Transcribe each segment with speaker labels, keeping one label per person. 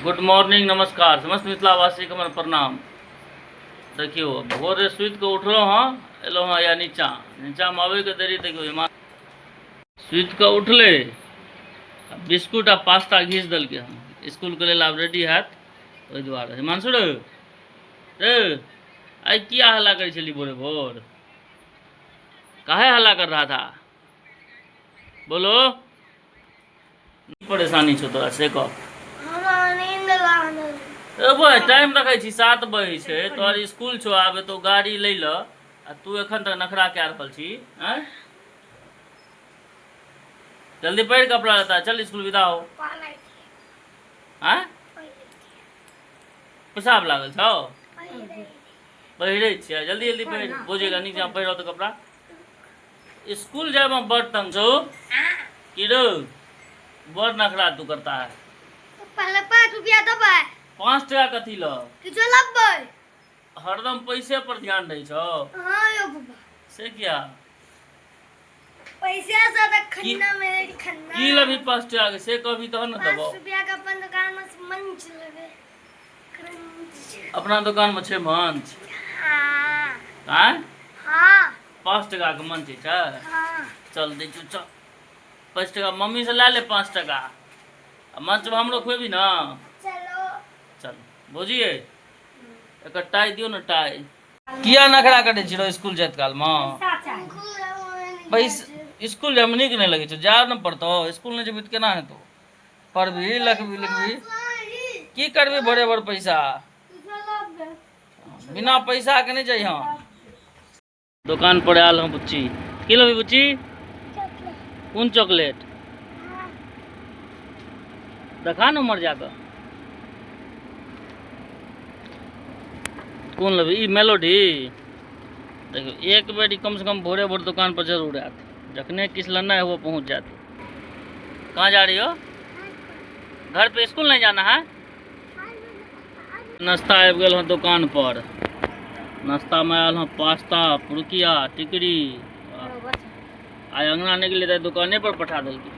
Speaker 1: Good morning, नमस्कार समस्त मिथिलावासीके हमर प्रणाम। देखियौ, भोरे सुति कऽ उठलहुँ हँ, एलहुँ हँ या नीचाँ। नीचाँमे अबैके देरी, देखियौ हिमा सुति कऽ उठलै, बिस्कुट आ पास्ता घीच देलकै हन। इसकुलके लेल आब रेडी हैत, ओहि दुआरे। हिमांशु रे रे, आइ किया हल्ला करै छली भोरे भोर? काहे हल्ला कर रहा था, बोलो? परेशानी छौ तोरा से कह।
Speaker 2: हमरा नींद लागल।
Speaker 1: ए भाइ, टाइम रखै छी, 7 बजे छै, तोहर स्कूल छौ आब, तो गाड़ी लै ल आ तू एखन तक नखरा कए रहल छी। आँय, जल्दी पहिर कपड़ा लत्ता, चल स्कूल विदा हो। आँय, पेशाब लागल छौ? पहिरै छियै, जल्दी जल्दी पहिर। बोझेगा नीक जहाँ पहिरौ तऽ कपड़ा। स्कूल जायमे बड़ तंग छौ की रौ? बड़ नखरा तू करता है।
Speaker 2: पहले 5 रुपया देबै।
Speaker 1: 5 टका कथी ल?
Speaker 2: किछो लेबै।
Speaker 1: हरदम पैसे पर ध्यान रहै छौ।
Speaker 2: हाँ यौ बाबा।
Speaker 1: से किया?
Speaker 2: पैसे से तऽ खन्ना में खन्ना।
Speaker 1: की लेबही 5 टका के, से कहबी तहन ने
Speaker 2: 5
Speaker 1: देबौ।
Speaker 2: रुपया के अपन दुकान में से मंच लेबै, क्रंच।
Speaker 1: अपना दुकान में छै मंच?
Speaker 2: हाँ।
Speaker 1: आँय?
Speaker 2: हाँ।
Speaker 1: 5 टका के मंच छै?
Speaker 2: हाँ।
Speaker 1: चल दै छौ, चल। 5 टका मम्मी से लए ले, 5 टका आ मंच में हमरो खुएबी ने।
Speaker 2: चलो।
Speaker 1: चल भौजी, एकर टाइ दियौ ने, टाइ। किया नखरा करै छी रो स्कूल जाइत कालमे? पैसा स्कूल जाइमे नीक नहि लगै छै? जाय ने पड़तौ स्कूल, नहि जेबही तऽ केना हेतौ? पढ़बही, लिखबही, लिखबही, की करबही भोरे भोर पैसा? बिना पैसाके नहि जाइ। हँ, दोकान पर आयल हँ। बुच्ची, की लेबही बुच्ची? कोन चॉकलेट? देखा ने उम्हर जाकऽ, कोन लेबै? ई मेलोडी। देखियौ, एक बेर ई कमसँ कम भोरे भोर दोकान पर जरूर आयत। जखने किछु लेनाइ हुए, पहुँच जायत। कहाँ जा रही हो? घर पे स्कूल नहीं जाना है? नाश्ता आबि गेल हँ दोकान पर। नाश्तामे आयल हँ पास्ता, पुरुकिया, टिकरी। आइ अंगना नहि गेलियै तऽ दुकाने पर पठा देलकै।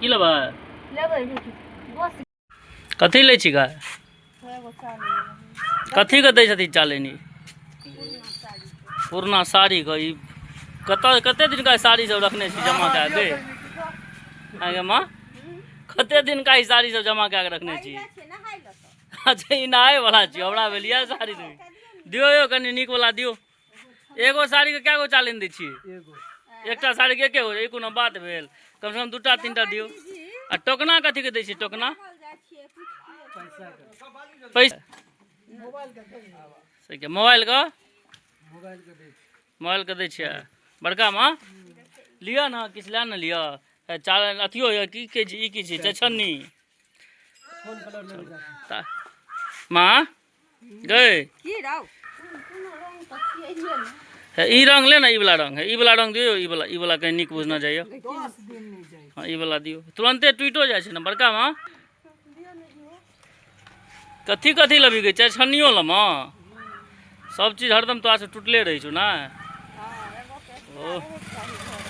Speaker 1: की लेबै? कथी लै छी गाय? कथी के दै छथिन चालनी? पुरना साड़ीके। ई कतऽ कते दिनका साड़ी सब रखने छी जमा कए के? आगे माँ, कते दिनका ई साड़ी सब जमा कए के रखने छी? अच्छा, ई नहाय वाला छी। हमरा भेल इएह साड़ी दियौ। यौ, कनि नीक वाला दियौ। एगो साड़ीके कए गो चालनि दै छियै? एकटा साड़ीके एके गो? ई कोनो बात भेल? कमसँ कम दूटा तीनटा दियौ। आ टोकना कथीके दै छियै टोकना? पैसा मोबाइलके, मोबाइलके दै छियै। बड़का माँ, लिअ ने, किछु लए ने लिअ। चार अथियो यऽ। की कहै छी? ई की छी? चछन्नी। माँ गए हे, ई रंग ले ने, ई वाला रंग है, ई वाला रंग दियौ। ई वाला, ई वाला कहीं नीक बुझना जाइए। हाँ, ई वाला दियौ, तुरन्ते टूटो जाइ छै ने। बड़का माँ, कथी कथी लेबही गे? चाहे छन्नियो लेमऽ। सब चीज हरदम तोरा से टूटले रहै छौ ने। ओ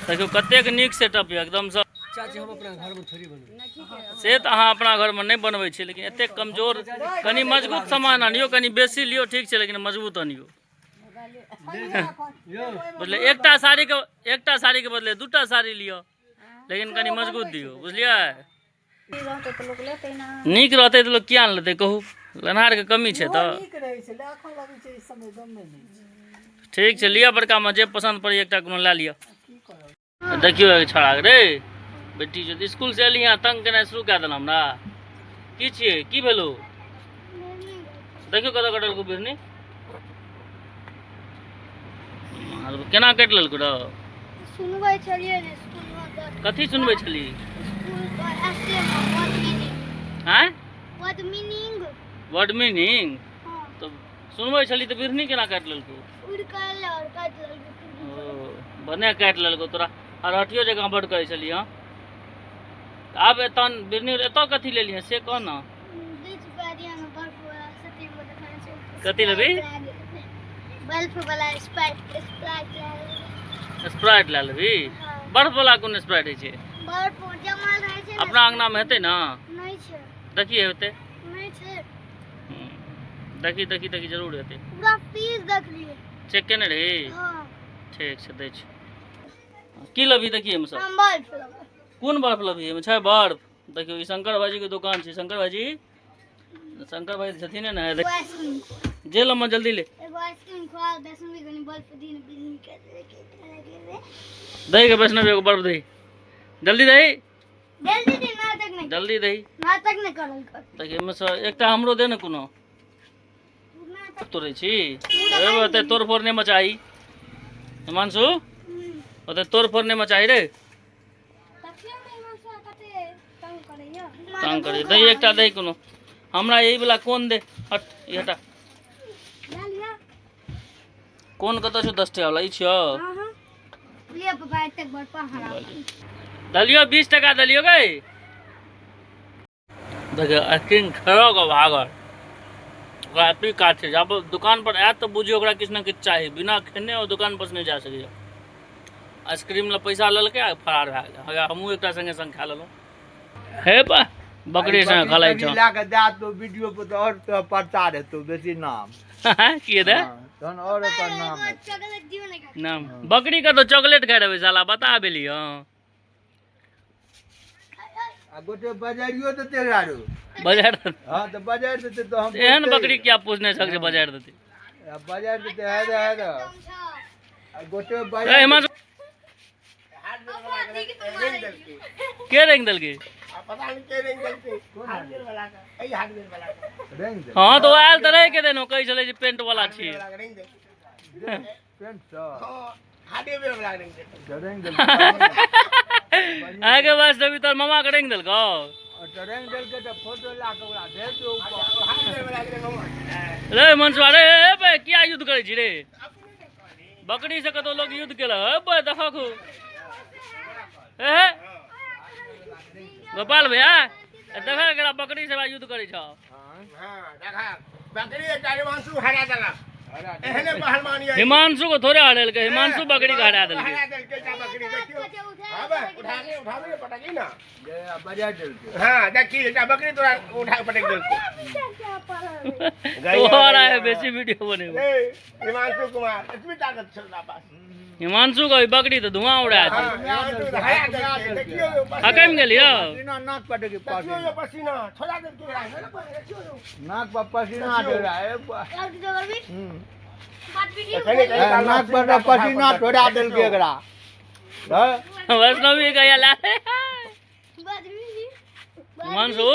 Speaker 1: देखियौ, कतेक नीक सेटअप यऽ एकदमसँ।
Speaker 3: चाची, हम अपना घरमे थोड़ी बनबै।
Speaker 1: से तऽ अहाँ अपना घरमे नहि बनबै छियै, लेकिन एतेक कमजोर, कनि मजबूत सामान आनियौ। कनि बेसी लियौ, ठीक छै, लेकिन मजबूत आनियौ।
Speaker 3: यौ।
Speaker 1: बुझलियै? एकटा साड़ीके, एकटा साड़ीके बदले दूटा साड़ी लिअ, लेकिन कनि मजबूत दियौ, बुझलियै? नीक रहतै तऽ लोक किया नहि लेतै, कहू? लेनहारके कमी छै तऽ?
Speaker 3: नीक रहै छै, एखन लगै छै ई समय दमे नहि छै।
Speaker 1: ठीक छै, लिअ बड़कामे, जे पसन्द पड़ै एकटा कोनो लए लिअ।
Speaker 3: की करब?
Speaker 1: देखियौ एक छौड़ा रे, बेटी जो स्कूल से एली हँ, तंग केनाइ शुरू कए देल हमरा। की छियै? की भेलौ? देखियौ, कतऽ कटलकौ बिढ़नी? केना काटि लेलकौ रौ?
Speaker 2: सुनबै छलियै ने स्कूलमे तऽ।
Speaker 1: कथी सुनबै छली?
Speaker 2: स्कूल पर एसे मे वर्ड मीनिंग।
Speaker 1: आँय?
Speaker 2: Word meaning.
Speaker 1: Word meaning?
Speaker 2: हाँ।
Speaker 1: तऽ सुनबै छली तऽ बिढ़नी केना काटि लेलकौ?
Speaker 2: उड़ के एलै और काटि लेलकै।
Speaker 1: ओ भने काटि लेलकौ तोरा। अरहटियो जकाँ बड्ड करै छली। हँ, आब एतऽ बिढ़नी एतऽ कथी लेलियै, से कह ने।
Speaker 2: 20 रुपया दिया ने, बर्फ वाला से तीन गो देखने छै।
Speaker 1: कथी लेबही?
Speaker 2: बर्फ वाला स्प्राइट, स्प्राइट लए लेबै।
Speaker 1: स्प्राइट लए लेबही?
Speaker 2: हाँ।
Speaker 1: बर्फ वाला कोन स्प्राइट होइ छै?
Speaker 2: बर्फ जमल रहै छै ने।
Speaker 1: अपना अंगनामे हेतै ने?
Speaker 2: नहि छै।
Speaker 1: देखी हेतै।
Speaker 2: नहि छै।
Speaker 1: देखी देखी देखी, जरूर हेतै।
Speaker 2: पूरा पीस देख लिए।
Speaker 1: चेक केने रही?
Speaker 2: हाँ।
Speaker 1: ठीक छै, दै छी। की लेबही? देखी एहिमे सब।
Speaker 2: हम बर्फ लेबै।
Speaker 1: कोन बर्फ लेबही? एहिमे छै बर्फ। देखियौ, ई शंकर भाईजी के दोकान छै। शंकर भाईजी, शंकर भाई छथिन ने?
Speaker 2: एगो आइसक्रीम।
Speaker 1: जे लम्बा, जल्दी ले।
Speaker 2: एगो आइसक्रीम खुआ 10 में कनी बर्फ दिन बिजली के के।
Speaker 1: दही के वैष्णव, एगो बर्फ दही, जल्दी दही।
Speaker 2: जल्दी दे, नाटक नहीं।
Speaker 1: जल्दी दही।
Speaker 2: नाटक नहीं करल कर।
Speaker 1: देखिए, एहिमे सँ एकटा हमरो दे ने कोनो।
Speaker 2: नाटक।
Speaker 1: तोड़ै छी। ओते तोड़ फोड़ नहि मचाही हिमांशु। ओते तोड़ फोड़ नहि मचाही रे।
Speaker 2: तखियो में हिमांशु कते तंग करैया।
Speaker 1: तंग करी। दही, एकटा दही कोनो हमरा। यही वाला कोन दे। हट, ई हटा।
Speaker 2: ले लिया।
Speaker 1: कोन कतऽ छौ? 10 टका वाला ई छियौ?
Speaker 2: हाँ हाँ, लिया पापा, एतेक बर्फा हरा।
Speaker 1: दलियो, 20 टका दलियो गई। देखियौ, आइसक्रीम खेलो के भागल। ओकरा एतबी काज छै, जब दुकान पर आयत तऽ बुझियौ ओकरा किछु ने किछु चाही। बिना खेने ओ दुकान पर से नहि जा सकैए। आइसक्रीम लए पैसा लेलकै आ फरार भए गेलै। हैया, हमहूँ एकटा संगे संग खा लेलहुँ। हे बा, बकरी संगे खेलाइ छौ।
Speaker 4: लए कऽ दए दो वीडियो पर तऽ आओर तोरा प्रचार हेतौ बेसी, नाम।
Speaker 1: की हेतै?
Speaker 4: हाँ, तहन आओर एकर नाम हेतौ।
Speaker 2: चॉकलेट दियो ने काका।
Speaker 1: नाम। बकरी के तो चॉकलेट खाइ रहबै साला, बता बेली। हँ।
Speaker 4: आ गोटे बजारियो देतै आरो।
Speaker 1: बजार।
Speaker 4: हँ, तऽ बजारि देतै तऽ हम
Speaker 1: एहन
Speaker 4: बोलतै।
Speaker 1: बकरी क्या पूछने छक जे बजार देतै?
Speaker 4: आ बजारि देतै, हे रे हे रे। आ गोटे
Speaker 1: ए
Speaker 4: बजारि।
Speaker 1: हिमांशु, के रंग देलकै?
Speaker 4: रंग दे।
Speaker 1: हँ, तऽ ओ आयल तऽ रहै के देनो, कहै छलै जे पेंट वाला छियै।
Speaker 4: पेंट सँ तऽ रंग देलकै।
Speaker 1: आगे बस, अभी तोर मामा के रंग देलकौ?
Speaker 4: तऽ रंग देलकै तऽ फोटो लए कऽ ओकरा भेज दो ऊपर।
Speaker 1: रे मनसुआ रे, ए बे, किया युद्ध करै छी रे? बकरी से कतौ लोग युद्ध केलक? हे बे, देखक ए गोपाल भैया, देख एकरा, बकरी से युद्ध करै छौ।
Speaker 5: बकरी एकटा हिमांशु हरा देलक, एहने पहलवान ये।
Speaker 1: हिमांशु को थोड़े हरेलकै, हिमांशु बकरी के हरा देलकै।
Speaker 5: हरा देलकै एकटा बकरी, देखियौ। हाँ बे, उठा के, उठाबे, पटकी ना।
Speaker 4: जे आ बजारि देलकै।
Speaker 5: हाँ, देखी, एकटा बकरी तोरा उठा के पटक देलकै।
Speaker 1: तोहर आए बेसी वीडियो बनेबो।
Speaker 5: ए हिमांशु कुमार, एतबी ताकत छै ओकरा पास।
Speaker 1: हिमांशु के बकरी तऽ धुआं उड़ा
Speaker 5: हाँ,
Speaker 1: छै।
Speaker 5: हिमांशु तऽ हरा देलकै, देखियौ यो पसीना।
Speaker 1: हकमि गेलियौ।
Speaker 4: पसीना नाक पर देखी।
Speaker 5: देखियौ
Speaker 4: पसीना।
Speaker 5: यो पसीना छोड़ा देलकै ओकरा, देखियौ यो।
Speaker 4: नाक पर पसीना दे रहा है।
Speaker 2: और की करबी बात वीडियो।
Speaker 5: कनी कनी काल।
Speaker 4: नाक पर पसीना छोड़ा देलकै एकरा, हाँ?
Speaker 1: वैष्णवी कहिया ला।
Speaker 2: बात वीडियो।
Speaker 1: हिमांशु।